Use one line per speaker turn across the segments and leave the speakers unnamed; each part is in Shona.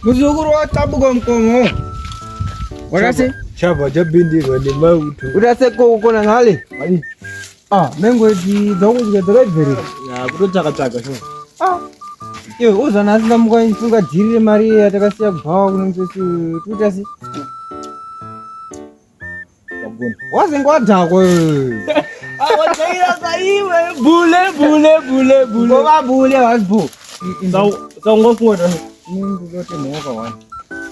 Muzukuru watambuka mukomo. Wakase?
Chabva chapindirwa nemauto.
Utase kokona ngale.
Ai.
Ah, mengo idzi dzakudya dzakabverera.
Ya, kutotsvaka tsvaka sho.
Ah. Iwe uza nhasi ndamuka ndifunga dhiri remari yatakasiya kubhawa kuno mutesi tuita sei?
Wagona.
Wazenge wadhakwa iwe.
Awajaira saiwe bule bule bule bule.
Ngova bule wasbo.
Sau saungofunga ta.
Ningu yote mwoka wani.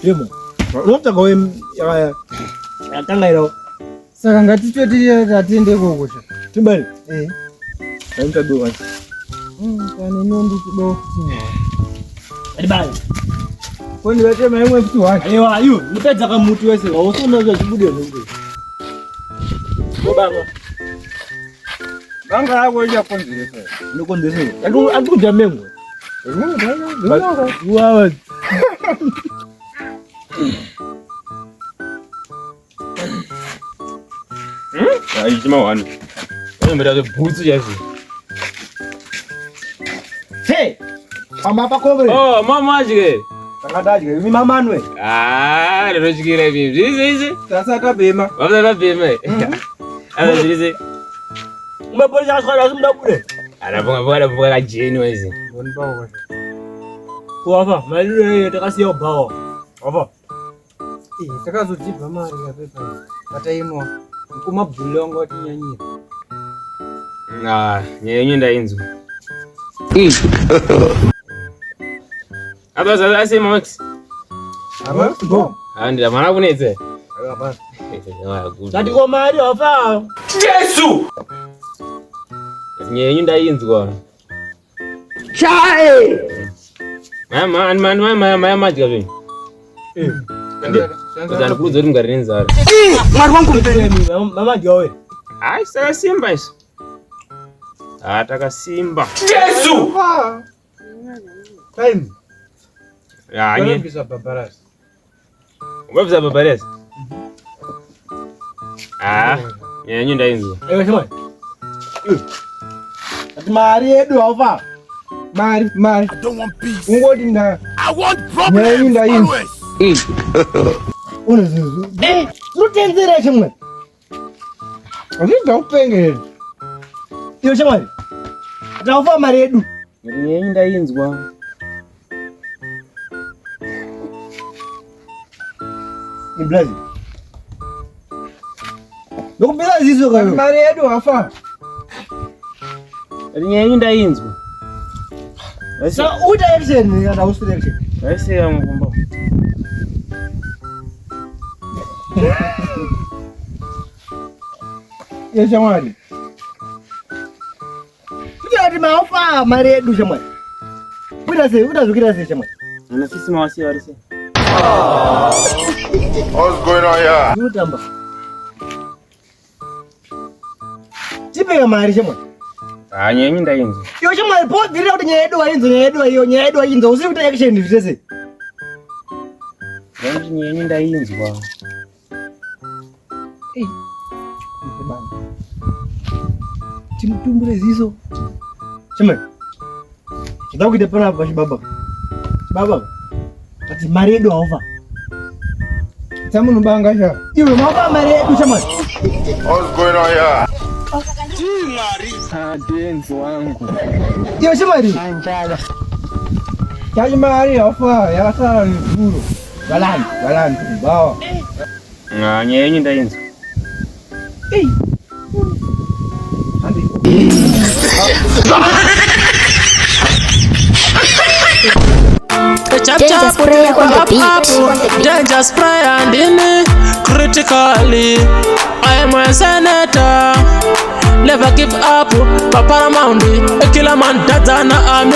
Yemo. Unotsvaka we yakanga iro.
Saka ngatitoti tatiende kokosha.
Timbali.
Eh.
Ndamutsvaga wani.
Kana inondi kudo futi.
Adibali.
Ko ndikatema imwe futi wani.
Aiwa, iyo ndipedza kamuti wese. Wausona zvachibude zvingu. Baba.
Banga yako ichakonzeresa.
Ndinokonzeresa. Andikudya mengo. Wawa.
Ichima wani. Unombera zvebhutsu chaizvo.
Hey! Pamba pakombe.
Oh, mama adye.
Takadadya imi mamanwe.
Ah, ndinotyira imi. Zviri sei sei?
Sasa tabhema.
Vamwe vabhema. Ah, zviri sei?
Umapolisa akaswera asi muda bude.
Arapunga punga punga kajeni wese.
Mboni pawo.
Wafa, mali iyo takasiya ubhawa. Wafa.
Eh, takazodzibva mari yapepa iyi. Patainwa. Mukoma bhule wanga watinyanyira.
Ah, nyaya yenyu ndainzwa. Apa sasa asi Max.
Apa? Go.
Ah, ndira mwana kunetse.
Apa.
Tati ko mari wafa.
Jesu. Nyaya yenyu ndainzwa.
Chai.
Mama, mama, mama, mama madya zvenyu.
Eh.
Ndikuudza kuti mugare nenzara.
Mama dya we.
Hayi, takasimba isu. Ah, takasimba.
Time.
Ya, nye.
Bvisa bhabharasi.
Ungabvisa bhabharasi? Ah, nyaya yenyu ndainzwa.
Ewe shimwe. Ati mari yedu wafa.
Mari, mari.
I don't want peace.
Ungoti nda.
I want
Nyaya yenyu
problems
ndainzwa.
always.
Unozuzu. Eh, unotenzera shimwe.
Hazvida kupengera.
Iwe shimwe. Taufa mari yedu.
Nyaya yenyu ndainzwa.
Iblazi. Ndokupisa ziso kayo.
Mari yedu wafa.
Nyaya yenyu ndainzwa.
Sa uita action kana usiri action.
Vaisiya mukumba.
Ye shamwari.
Kuti ati maufa mari yedu shamwari. Kuita sei, kuita zvikuita sei shamwari.
Ana sisi mawasiya vari sei?
What's going on here?
Unotamba. Tipeka mari shamwari.
Ah, nyaya yenyu ndainzwa.
Iwe shamwari pobvirira kuti nyaya yedu wainzwa, nyaya yedu iyo, nyaya yedu wainzwa, usiri kuita action zvese.
Ndaiti nyaya yenyu ndainzwa.
Ei. Timutumbure ziso.
Shamwari. Zvada kuita panapa chibaba. Chibaba. Ati mari yedu haufa.
Tsamunobanga sha.
Iwe maufa mari yedu shamwari.
What's going on here?
Adenzi wangu.
Iwe shamwari.
Chachi mari yafa yakasara nezuro. Valani, valani bawa.
Ah, nyaya yenyu ndainzwa.
Ei.
Chap
Danger
chap,
spray on the
up
beat.
up, danger spray and in critically. I am a senator. Never give up, Paparamount. Kila man dadana ami.